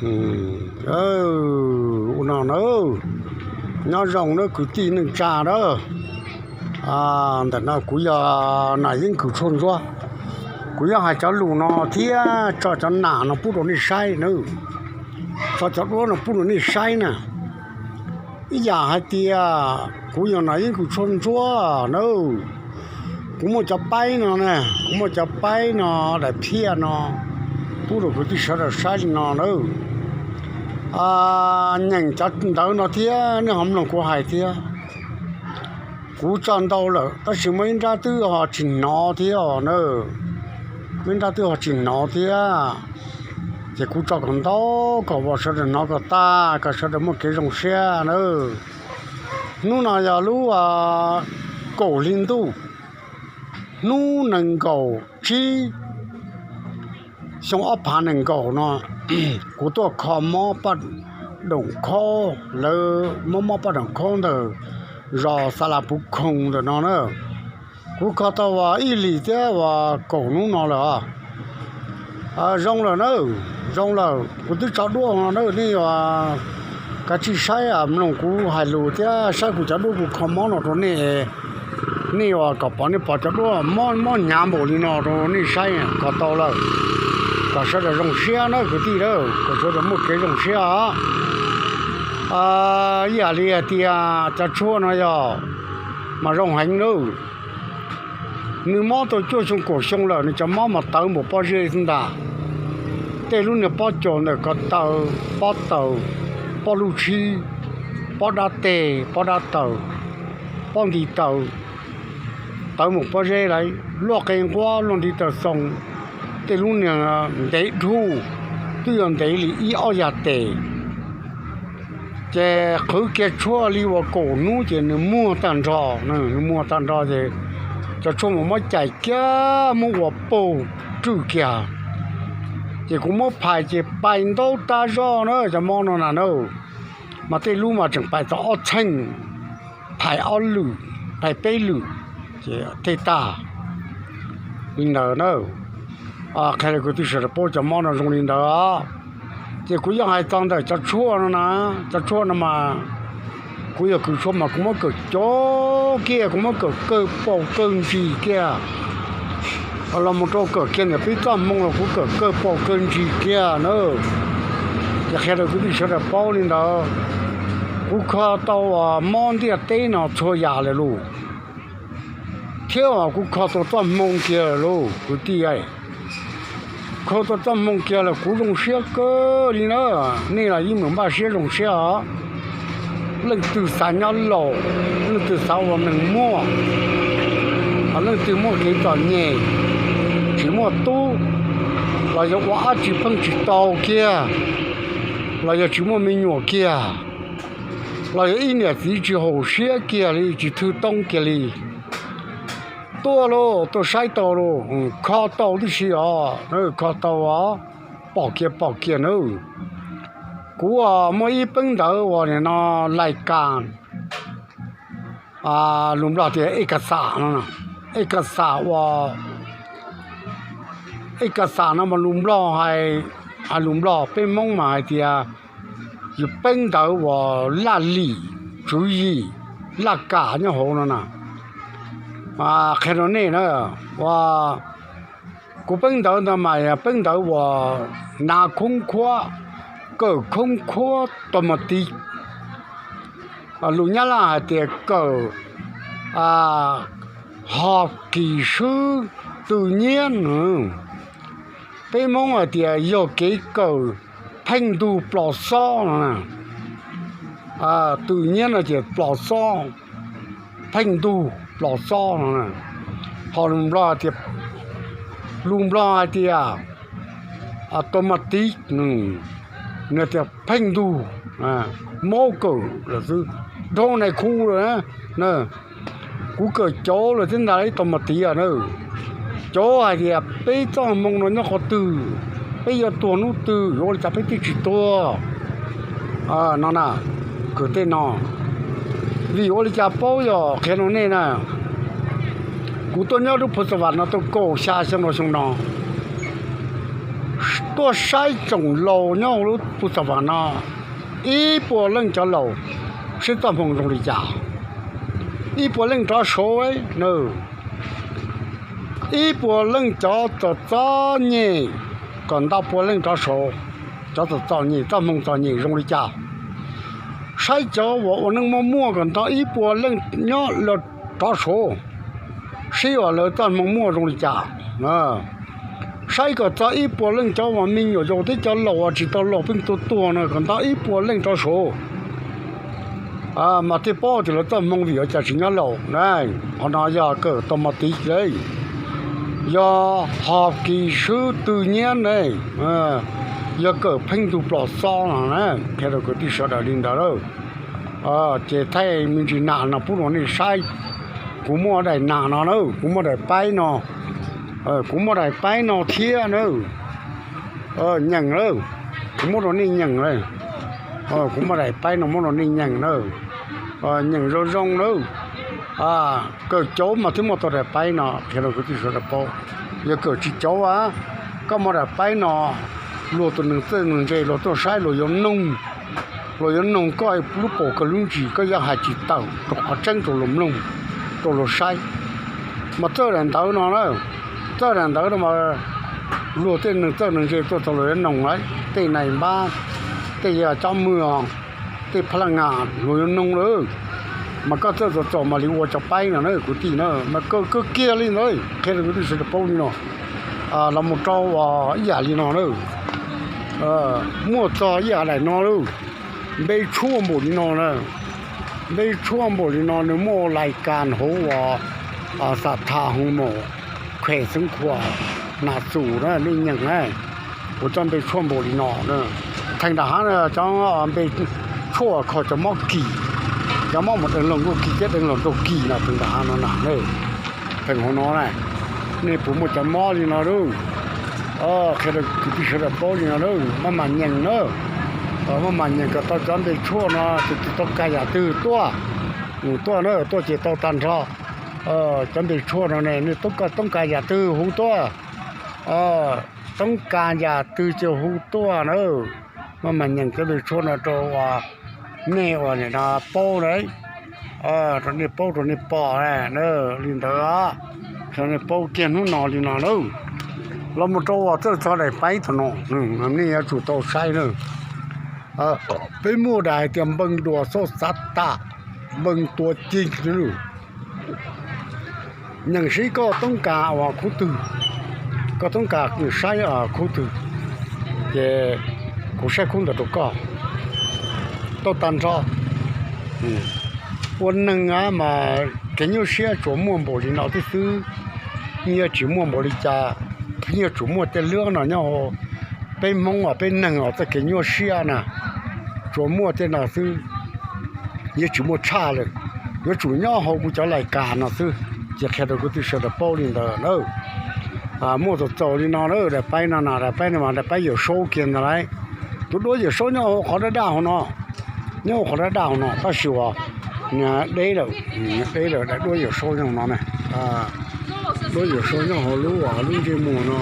Ua no na, nyob zoo na kwv tij neej tsa na. Ntawm no kuv yog Nam Yeeb Kws Tshuaj Ntsuab. Kuv yuav hais cov lus no thiab tso cov nam no pub rau nej saib na, tso cov duab no pub rau nej saib na. Ib yam hais tias kuv yog Nam Yeeb Kws Tshuaj Ntsuab na, kuv muaj cov paib no na, kuv muaj cov paib no, daim phiaj no pub rau kwv tij sawv daws saib li no na. Nyeem cov ntawv no thiab nej ho mloog kuv hais thiab. Kuv tso ntau lawm tab sis muaj ib nrab twb ho tsis hnov thiab os na, muaj ib nrab twb ho tsis hnov thiab. Ces kuv tso kom ntau kom uas sawv daws hnov kom tag kom sawv daws muaj kev zoo siab na. Hnub no yog lub kaum hli ntuj, hnub nees nkaum tsib, xyoo ob phav nees nkaum no, kuv tuaj kho mob paj doom khaub, lawv mob mob paj doom khaub ntawm zos Xa Las Puv Khoom ntawm no na. Kuv kho tau uas ib hlis thiab uas kaum hnub no lawm os. Zoo lawm na, zoo lawm, kuv twb tso duab no na, nej yuav kav tsij saib mloog kuv hais lus thiab saib kuv cov duab kuv kho mob no rau nej, nej yuav kom pom, nej pom cov duab mob mob hnyav npaum li no rau nej saib, kho tau lawm. Kom sawv daws zoo siab na kwv tij, kom sawv daws muaj kev zoo siab os. Ib yam li hais tias cov tshuaj no yog mas zoo heev na. Nws mob tau cuaj xyoo kaum xyoo lawm, nws cov mob mas tawv npaum pob zeb xwb ntag. Tej lub niag pob caus ntawm ko taw, pob taws, pob lub tshib, pob dab teg, pob dab taws, pob ntiv taws, tawv npaum pob zeb lawm, luaj qe nquab, luaj ntiv taws xoo, tej lub niag ntev dhuj twb yuav ntev li ib ob yag tes. Ces qhwv kiag tshuaj li uas kaum hnub ces nws muag tag nrho, nws muag tag nrho ces cov tshuaj mus muab cais kiag muab ua paug rwj kiag. Ces kuv muab phais ces pais ntau tag zog na cov mob no na na. Mas tej lub mas tseem pais tau ob txheej, phais ob lwm, phais peb lwm, ces tej tag li ntawd na. Qhia rau kwv tij sawv daws paub cov mob no zoo li ntawd os. Ces kuv yuav hais txog ntawm cov tshuaj no na, cov tshuaj no mas kuv yog kws tshuaj mas kuv muab kawm cov kiag, kuv muab kawm kawg paus kawg ntsis kiag. Los mus rau kawm kiag ntawm peb txoj hmoo los kuv kawm kawg paus kawg ntsis kiag na. Ces qhia rau kwv tij sawv daws paub li ntawd. Kuv kho tau uas mob ntiaj teb no txhua yam lawm lauj, thiab uas kuv kho tau txoj hmoo kiag lawm lauj kwv tij. Kho tau txoj hmoo kiag lawm kuv zoo siab kawg li na. Nej los yeej meem npaj siab zoo siab os. Leej twg xav nyob laus, leej twg xav ua neeg muaj, leej twg muaj kev txom nyem, tsis muaj tub, los yog ua dab tsi pheej tsis tau kiag, los yog tsis muaj me nyuam kiag, los yog ib niam txiv tsis haum siab kiag li, tsis thwj toob kiag li, tuaj lauj, tuaj saib tau lauj, kho tau tib si os, kho tau os, pom kiag pom kiag nawb. Kuv muaj ib peeb ntawv uas nim no lais kas, lus Nplog tias ej kas xam no, ej kas xam uas, ej kas xam no mas lus Nplog hais, lus Nplog, peb Hmoob mas hais tias yus peeb ntawv uas laj lim tswv yim, laj kam nyob hauv no na. Qhia rau nej na, uas kuv peeb ntawv ntawd mas peeb ntawv uas hnav khoob khuab, kawm khoob khuab tau mas tiv. Lus Nyab Laj hais tias kawm hov kis swb tw nyiab no. Peb Hmoob hais tias yog kev kawm pheej ntug plos xob no. Tw nyiab no ces plos xob, pheej ntug plos xob no. Ho lus Nplog tias, lus Nplog hais tias automatic, nws tias pheej ntug, mob kawm lawm xwb, dhau nais khu lawm na. Kuv kawm cov lawm thiab ntag ib tau mas tiav na. Cov hais tias peb txoj hmoo no nyob qhov twg, peb yuav tuag hnub twg, yuav ua li cas peb thiaj tsis tuag no na. Kawm tej no, vim ua li cas paub yog qhia rau nej na. Kuv tuaj nyob lub Phu Xa Vam no tau kaum xya xyoo no, xyoo no, Tuaj saib tsoom laus nyob hauv lub pus xas vas no, ib puas leej cov laus, saib txoj hmoo zoo li cas. Ib puas leej rov Suav na, ib puas leej cov txom txom nyem, kom ntau pua leej rov Suav, cov txom txom nyem, txoj hmoo txom nyem zoo li cas. Saib cov uas ua neej muaj muaj kom ntau ib puas leej nyob los rov Suav, saib uas lawv txoj hmoo muaj zoo li cas. Saib kom txog ib puas leej cov uas me nyuam yaus thiab cov laus uas tsis tau laus pheej tuag tuag no kom ntau ib puas leej rov Suav, mas thiaj paub tias lawv txoj hmoo vim ua cas tsis nyob laus na. Qhov no yog kawm tau mos tiv lawm, yog hos kis swb twg nyiab ne, yog kawm pheej ntug plos xob no na. Qhia rau kwv tij sawv daws li ntawd lawm. Ces thaij me ntsis nas no pub rau nej saib. Kuv muaj daim nas no na, kuv muaj daim paib no, kuv muaj daim paib no thiab na. Nyeem lawm, kuv muab rau nej nyeem lawm. Kuv muaj daim paib no muab rau nej nyeem na. Nyeem zoo zoo na. Kawm cauv mas thiaj muaj tau daim paib no, qhia rau kwv tij sawv daws paub. Yog kawm tsis cauv, koj muaj daim paib no, luag tus neeg txawj neeg ntse luag tuaj saib luag yuav noog, luag yuav noog koj lub paus kawg lub ntsis, koj yuav hais tsis tawm rau qhov tseeb rau luag mloog, rau luag saib. Mas txawj daim ntawv no na, txawj daim ntawv no mas luag tej neeg txawj neeg ntse tuaj txog luag yuav noog lawm, tej nais npab, tej yog cob mws, tej phab laj nga, luag yuav noog lawm. Mas koj txawj txaus txaus mam li ua cov paib no na kwv tij na, mas kawg kiag li ntawd qhia rau kwv tij sawv daws paub li no. Los mus rau ib yam li no na, muaj txog ib yam daim no lawm, npe tshuaj npaum li no na. Npe tshuaj npaum li no nws muaj lais kas hauv uas xa tha hoo mus khuem xeev khuam nas xus na, nej nyeem na. Kuv cov npe tshuaj npaum li no, theem nram hav no cov npe tshuaj kho cov mob kis, cov mob mus deev luag nkuj kis thiab deev luag nraug kis no theem nram hav no na. Theem hauv no na, nej puas muaj cov mob li no lawm? Qhia rau kwv tij sawv daws paub li no lawm, maj mam nyeem na. Maj mam nyeem kom tau cov npe tshuaj no, tus twg toob kas yam twg tuaj, tuaj na, tuaj ces tau tag nrho. Cov npe tshuaj no ne, nej toob kas yam twg hu tuaj, toob kas yam twg ces hu tuaj na. Maj mam nyeem cov npe tshuaj no rau uas nej uas nim no paub na, rau nej paub rau nej pom na, li ntawd. Rau nej paub kiag hnub no li no na. Los mus rau uas txawj txog daim paib thaum no, nej yuav tsum tau saib na. Peb muaj daim hais tias npeeg duas xauj xav tam, npeeg tua cig. Nyeem seb koj toob kas uas khub twg, koj toob kas saib khub twg, ces kuv saib khub ntawd rau koj. Tau tag nrho. Ua neeg mas kev nyuaj siab tsuas muaj npaum li no thiab xwb, yeej tsis muaj npaum li cas. Yeej tsuas muaj tej lub no nyob hauv peb Hmoob uas peb neeg uas txoj kev nyuaj siab na, tsuas muaj tej no xwb, yeej tsis muaj tshaj lawm. Yuav tsum nyob hauv kuv cov lais kas no xwb, ces qhia rau kwv tij sawv daws paub li ntawd na. Muaj txaus txaus li no na, daim paib no na, daim paib no mas daim paib Yawm Saub kiag ntag lauj. Tus duab Yawm Saub nyob hauv qhov daj daj hauv no, nyob hauv qhov daj daj hauv no tab sis uas deb lawm, deb lawm, daim duab Yawm Saub nyob hauv no na. Duab Yawm Saub nyob hauv lub, lub ntsej muag no.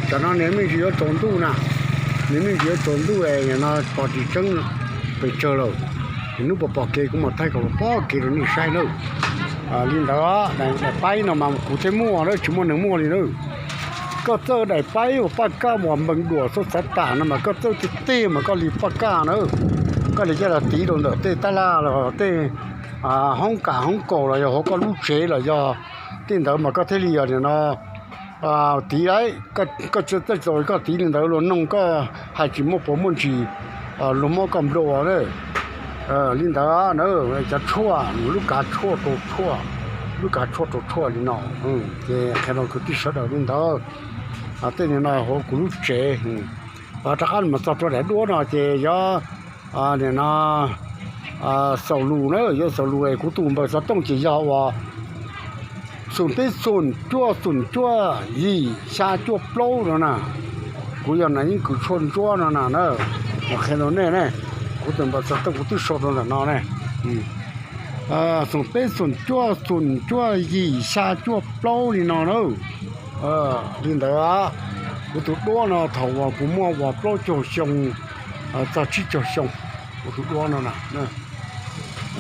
Tam no nws me ntsis yuav tsaus ntuj na, nws me ntsis yuav tsaus ntuj es no pom tsis tseeb pes tsawg lawm, hnub puas pom kev kuv mam thaij kom pom kev rau nej saib na. Li ntawd, daim paib no mas kuv thiaj muaj na, tsis muaj neeg muaj li na. Koj txawj daim paib uas paj kab uas npeeg duas xauj xav tam no mas koj txawj tiag tiag mas koj li paj kab na, koj li coj los tiv rau ntawm tej tab laj los tej hoob kas hoob kaus los yog hauv koj lub tsev los yog tej ntawd mas koj thiaj li yog nim no tiv lauj. Koj txawj txaus koj tiv li ntawd luag noog koj hais tsis muaj puas muaj ntsis, luag muab koj nplua na. Li ntawd na, cov tshuaj, lub kav tshuaj rau tshuaj, lub kav tshuaj rau tshuaj li no. Ces qhia rau kwv tij sawv daws li ntawd. Tej nim no hauv kuv lub tsev, rov qab mus txog rau daim duab no ces yog nim no xaus lus na, yog xaus lus es kuv tus npawb xov tooj ces yog uas xoom peb xoom cuaj xoom cuaj yim xya cuaj plaub no na. Kuv yog Nas Yeeb Kws Tshuaj Ntsuab no na, qhia rau nej ne, kuv tus npawb xov tooj kuv twb sau rau ntawm no ne. Xoom peb xoom cuaj xoom cuaj yim xya cuaj plaub li no na. Li ntawd, Kuv tus duab no thaum uas kuv muaj uas plaub caug xyoo txog tsib caug xyoo, kuv tus duab no na,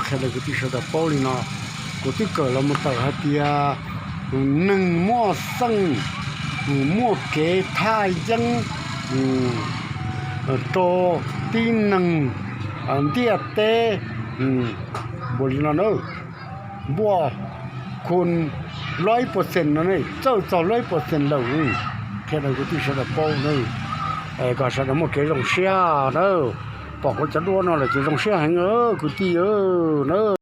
qhia rau kwv tij sawv daws paub li no. Kuv twb kawm los mus tawm hais tias neeg muaj xeej, muaj kev thaj yeeb rau tib neeg ntiaj teb npaum li no na, npuaj khu loj ib percent no ne, txawj txog loj ib percent lawm. Qhia rau kwv tij sawv daws paub na, kom sawv daws muaj kev zoo siab na. Pom kuv cov duab no lawm ces zoo siab heev kwv tij na.